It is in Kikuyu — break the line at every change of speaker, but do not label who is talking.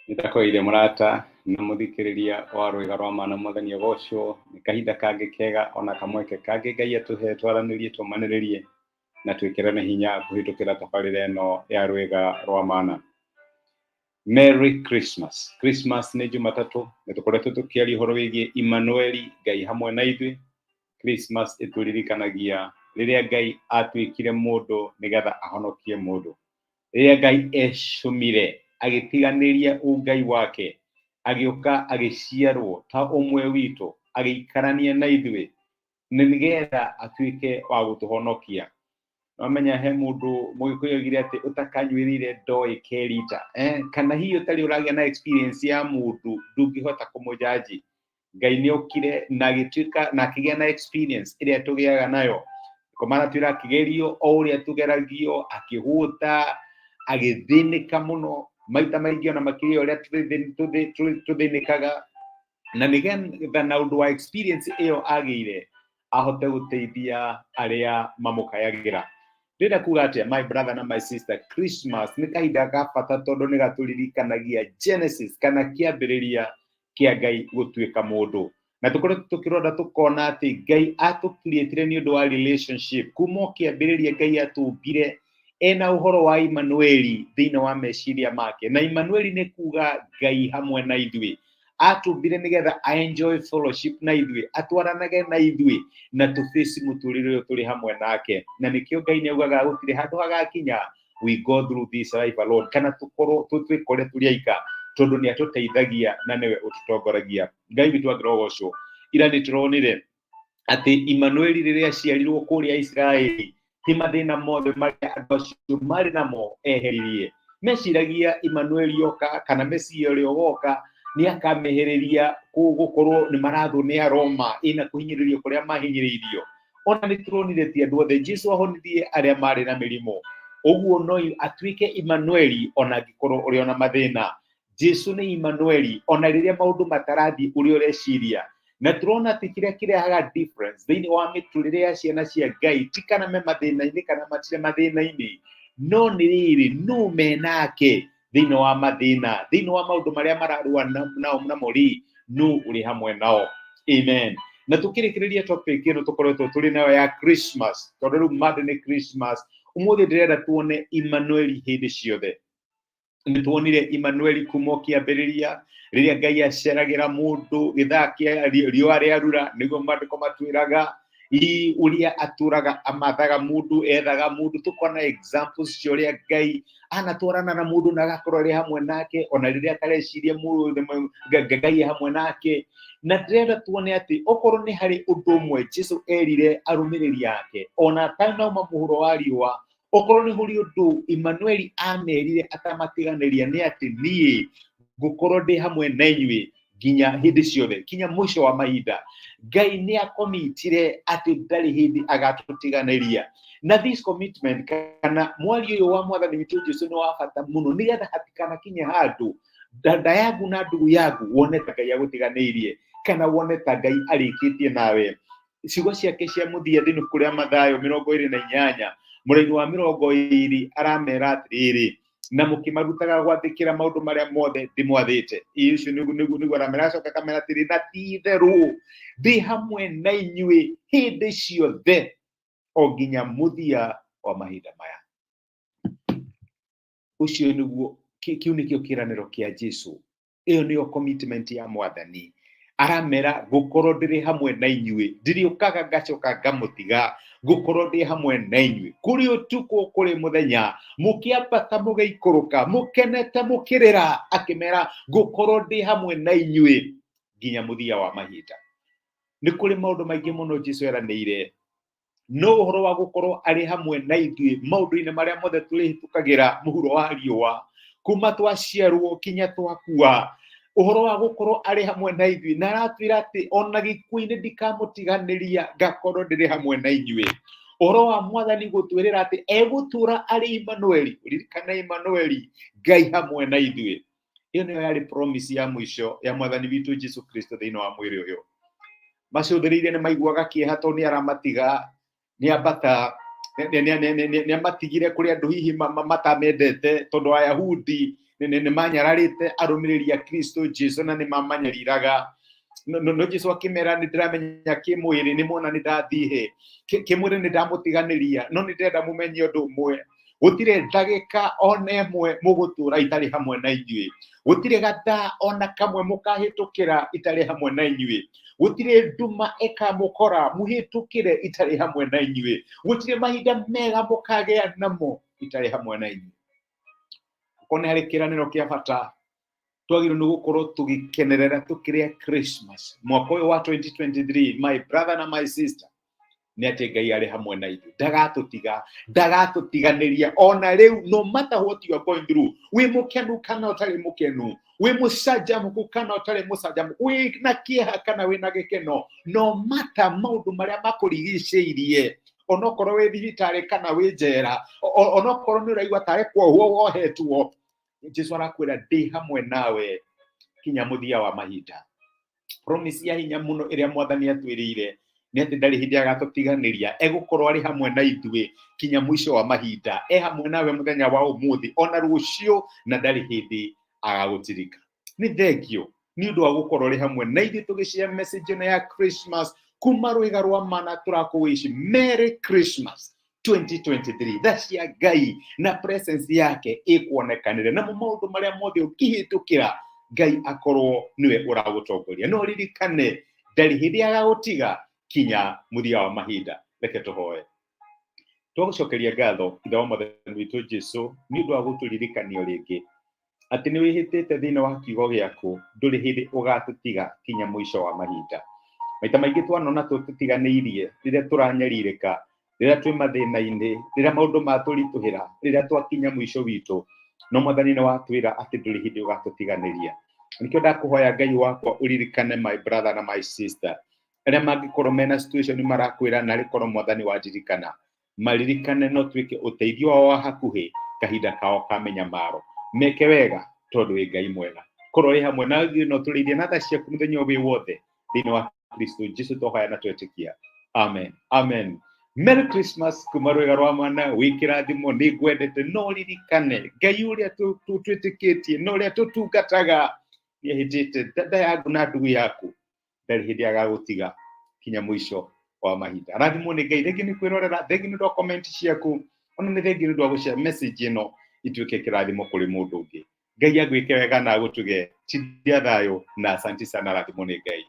Nĩndakũgeithia mũrata na mũthikĩrĩria wa rwĩga rwa mana mwathani agocwo nĩ kahinda kangĩ kega ona kamweke kangĩ Ngai atũhe twaranĩrie tũmanĩrĩrie na twĩkĩrane hinya kũhĩtũkĩra tabarĩra ĩno ya rwĩga rwa mana. Merry Christmas. Christmas nĩ Jumatatũ nĩ tũkoretwo tũkĩaria ũhoro wĩgiĩ Immanueli, Ngai hamwe na ithuĩ. Christmas ĩtũririkanagia rĩrĩa Ngai atuĩkire mũndũ nĩgetha ahonokie mũndũ. Rĩrĩa Ngai ecũmire agĩtiganĩria ũngai wake, agĩũka agĩciarwo ta ũmwe witũ, agĩikarania na ithuĩ, nĩgetha atuĩke wa gũtũhonokia. Wamenya he mũndũ mũgĩkũyũ oigire atĩ ũtakanyuĩrĩire ndoĩ kerita, eh? Kana hihi ũtarĩ ũragĩa na experience ya mũndũ ndũngĩhota kũmũjanji. Ngai nĩ okire na agĩtuĩka na akĩgĩa na experience ĩrĩa tũgĩaga nayo. Komana twĩra akĩgerio o ũrĩa tũgeragio, akĩhũta, agĩthĩnĩka mũno maita maingĩ ona makĩria ũrĩa tũthĩnĩkaga, na nĩgetha na ũndũ wa experience ĩyo agĩire ahote gũteithia arĩa mamũkayagĩra. Ndĩrenda kuga atĩa, my brother na my sister, Christmas nĩ kahinda ga bata tondũ nĩ gatũririkanagia Genesis kana kĩambĩrĩria kĩa Ngai gũtuĩka mũndũ. Na tũkoretwo tũkĩrora tũkona atĩ Ngai atũcreatire nĩ ũndũ wa relationship. Kuma o kĩambĩrĩria Ngai atũmbire ena ũhoro wa Immanueli thĩinĩ wa meciria make. Na Immanueli nĩ kuga Ngai hamwe na ithuĩ. Atũmbire nĩgetha a enjoy fellowship na ithuĩ, atwaranage na ithuĩ na tũface mũtũrĩre ũyũ tũrĩ hamwe nake. Na nĩkĩo Ngai nĩ augaga gũtirĩ handũ hagakinya we go through this life alone, kana tũkorwo twĩkore tũrĩ aika, tondũ nĩ atũteithagia na nĩwe ũtũtongoragia. Ngai witũ angĩrogocwo. Ira nĩ tũronire atĩ Immanueli rĩrĩa aciarirwo kũrĩa Isiraeli, ti mathĩna mothe marĩa andũ acio marĩ namo eheririe. Meciragia Immanueli oka kana Mesia ũrĩa ũgoka nĩ akamehereria gũkorwo nĩ marathwo nĩ Aroma ĩna kũhinyĩrĩrio kũrĩa mahinyĩrĩirio. Ona nĩ tũronire ti andũ othe Jesu ahonirie arĩa marĩ na mĩrimũ. Ũguo no atuĩke Immanueli ona angĩkorwo ũrĩ ona mathĩna. Jesu nĩ Immanueli ona rĩrĩa maũndũ matarathiĩ ũrĩa ũreciria. Na tũrona atĩ kĩrĩa kĩrehaga difference thĩinĩ wa mĩtũrĩre ya ciana cia Ngai ti kana me mathĩna-inĩ kana matirĩ mathĩna-inĩ, no nĩ rĩrĩ nũ menake thĩinĩ wa mathĩna, thĩinĩ wa maũndũ marĩa mararũa nao namo rĩ, nũ ũrĩ hamwe nao. Amen. Na tũkĩrĩkĩrĩria topic ĩno tũkoretwo tũrĩ nayo ya Christmas, tondũ rĩu Monday nĩ Christmas, ũmũthĩ ndĩrenda tuone Immanueli hĩndĩ ciothe. Nĩ tuonire Immanueli kuma o kĩambĩrĩria rĩrĩa Ngai aceragĩra mũndũ gĩthaa kĩa riũa rĩarura, nĩguo maandĩko matwĩraga ũrĩa atũraga amathaga mũndũ, ethaga mũndũ. Tũkona examples cia ũrĩa Ngai anatwarana na mũndũ na agakorwo arĩ hamwe nake ona rĩrĩa atareciria Ngai e hamwe nake. Na ndĩrenda tuone atĩ okorwo nĩ harĩ ũndũ ũmwe Jesu erire arũmĩrĩri ake ona atanauma mũhuro wa riũa, okorwo nĩ kũrĩ ũndũ Immanueli amerire atamatiganĩria nĩ atĩ niĩ ngũkorwo ndĩ hamwe na inyuĩ nginya hĩndĩ ciothe, kinya mũico wa mahinda. Ngai nĩ akomitire atĩ ndarĩ hĩndĩ agatũtiganĩria. Na this commitment kana mwario ũyũ wa mwathani witũ Jesu nĩ wa bata mũno, nĩgetha hatikanakinye handũ dada yaku na ndugu yaku wone ta Ngai agũtiganĩirie kana wone ta Ngai arĩkĩtie nawe. Ciugo ciake cia mũthia thĩinĩ ibuku rĩa Mathayo 28 mũraini wa 20 aramera atĩrĩrĩ, na mũkĩmarutaga gwathĩkĩra maũndũ marĩa mothe ndĩmwathĩte. Ĩ ũcio nĩguo aramera, acoka akamera atĩrĩ, na ti itherũ ndĩ hamwe na inyuĩ hĩndĩ ciothe o nginya mũthia wa mahinda maya. Ũcio nĩguo, kĩu nĩkĩo kĩĩranĩro kĩa Jesu. Ĩyo nĩyo commitment ya mwathani. Aramera ngũkorwo ndĩrĩ hamwe na inyuĩ, ndirĩũkaga ngacoka ngamũtiga, ngũkorwo ndĩ hamwe na inyuĩ kũrĩ ũtukũ kũrĩ mũthenya, mũkĩambata mũgĩikũrũka, mũkenete mũkĩrĩra. Akĩmera ngũkorwo ndĩ hamwe na inyuĩ nginya mũthia wa mahinda. Nĩ kũrĩ maũndũ maingĩ mũno Jesu eranĩire, no ũhoro wa gũkorwo arĩ hamwe na ithuĩ maũndũ-inĩ marĩa mothe tũrĩhĩtũkagĩra mũhuro wa riũa, kuma twaciarwo kinya twakua, ũhoro wa gũkorwo arĩ hamwe na ithuĩ, na aratwĩra atĩ ona gĩkuũ-inĩ ndikamũtiganĩria, ngakorwo ndĩrĩ hamwe na inyuĩ. Ũhoro wa mwathani gũtwĩrĩra atĩ egũtũra arĩ Immanueli, ririkana Immanueli, Ngai hamwe na ithuĩ. Ĩyo nĩyo yarĩ promise ya mũico ya mwathani witũ Jesu Kristo thĩinĩ wa mwĩrĩ ũyũ. Macũthĩrĩirie nĩ maiguaga kĩeha tondũ nĩ aramatiga, nĩ ambata, nĩ amatigire kũrĩ andũ hihi matamendete, tondũ Ayahudi nĩ manyararĩte arũmĩrĩri a Kristo Jesu na nĩ mamanyariraga. No Jesu akĩmera, nĩ ndĩramenya kĩmwĩrĩ nĩ mona nĩ ndathiĩ kĩmwĩrĩ nĩ ndamũtiganĩria, no nĩ ndĩrenda mũmenye ũndũ ũmwe, gũtirĩ ndagĩka ona ĩmwe mũgũtũra itarĩ hamwe na inyuĩ, gũtirĩ gathaa ona kamwe mũkahĩtũkĩra itarĩ hamwe na inyuĩ, gũtirĩ nduma ĩkamũkora mũhĩtũkĩre itarĩ hamwe na inyuĩ, gũtirĩ mahinda mega mũkagĩa namo itarĩ hamwe na inyuĩ. Okorwo nĩ harĩ kĩĩranĩro kĩa bata twagĩrĩirwo nĩ gũkorwo tũgĩkenerera tũkĩrĩa Christmas mwaka ũyũ wa 2023, my brother na my sister, nĩ atĩ Ngai arĩ hamwe na ithuĩ, ndagatũtiga, ndagatũtiganĩria ona rĩu. No matter what you are going through, wĩ mũkenu kana ũtarĩ mũkenu, wĩ mũcanjamũku kana ũtarĩ mũcanjamũku, wĩ na kĩeha kana wĩ na gĩkeno, no matter maũndũ marĩa makũrigicĩirie, onokorwo wĩ thibitarĩ kana wĩ njera, onokorwo nĩ ũraigua tarĩ kuohwo wohetwo, Jesu arakwĩra, ndĩ hamwe nawe kinya mũthia wa mahinda. Promise ya hinya mũno ĩrĩa Mwathani atwĩrĩire nĩ atĩ ndarĩ hĩndĩ agatũtiganĩria, egũkorwo arĩ hamwe na ithuĩ kinya mũico wa mahinda. E hamwe nawe mũthenya wa ũmũthĩ ona rũciũ, na ndarĩ hĩndĩ agagũtirika. Nĩ thengio nĩ ũndũ wa gũkorwo ũrĩ hamwe na ithuĩ tũgĩshare message ĩno ya Christmas kuma Rwĩga rwa Mana. Tũrakũwish Merry Christmas 2023. Tha cia Ngai na presence yake ĩkuonekanĩre namo maũndũ marĩa mothe ũngĩhĩtũkĩra, Ngai akorwo nĩwe ũragũtongoria. No ririkane, ndarĩ hĩndĩ agagũtiga kinya mũthia wa mahinda. Reke tũhoe. Twagũcokeria ngatho, Ithe wa Mwathani witũ Jesu, nĩ ũndũ wa gũtũririkanio rĩngĩ atĩ nĩ wĩhĩtĩte thĩinĩ wa kiugo gĩaku ndũrĩ hĩndĩ ũgatũtiga kinya mũico wa mahinda. Maita maingĩ twanona tũtũtiganĩirie rĩrĩa tũranyarirĩka, rĩrĩa twĩ mathĩna-inĩ, rĩrĩa maũndũ matũritũhĩra, rĩrĩa twakinya mũico witũ, no Mwathani nĩ watwĩra atĩ ndũrĩ hĩndĩ ũgatũtiganĩria. Nĩkĩo ndakũhoya, Ngai wakwa, ũririkane my brother na my sister arĩa mangĩkorwo mena situation marakwĩra, narĩ korwo Mwathani wandirikana. Maririkane no tuĩke ũteithio wao wa hakuhĩ kahinda kao ka mĩnyamaro. Meke wega tondũ wĩ Ngai mwega. Korwo wĩ hamwe na ithuĩ no tũrĩithie na tha ciaku mũthenya wĩ wothe. Thĩinĩ wa Kristo Jesu twahoya na twetĩkia, amen, amen. Merry Christmas kuma Rwĩga rwa Mana. Wĩ kĩrathimo, nĩ ngwendete. No ririkane, Ngai ũrĩa twĩtĩkĩtie na ũrĩa tũtungataga nĩ ehĩtĩte dada yaku na ndugu yaku ndarĩ hĩndĩ agagũtiga kinya mũico wa mahinda. Rathimwo nĩ Ngai. Thengi nĩ kwĩrorera, thengi nĩ ũndũ wa comment ciaku, ona nĩ thengi nĩ ũndũ wa gũshare message ĩno ituĩke kĩrathimo kũrĩ mũndũ ũngĩ. Ngai agwĩke wega na agũtuge. Tindia thayũ na asanti sana. Rathimwo nĩ Ngai.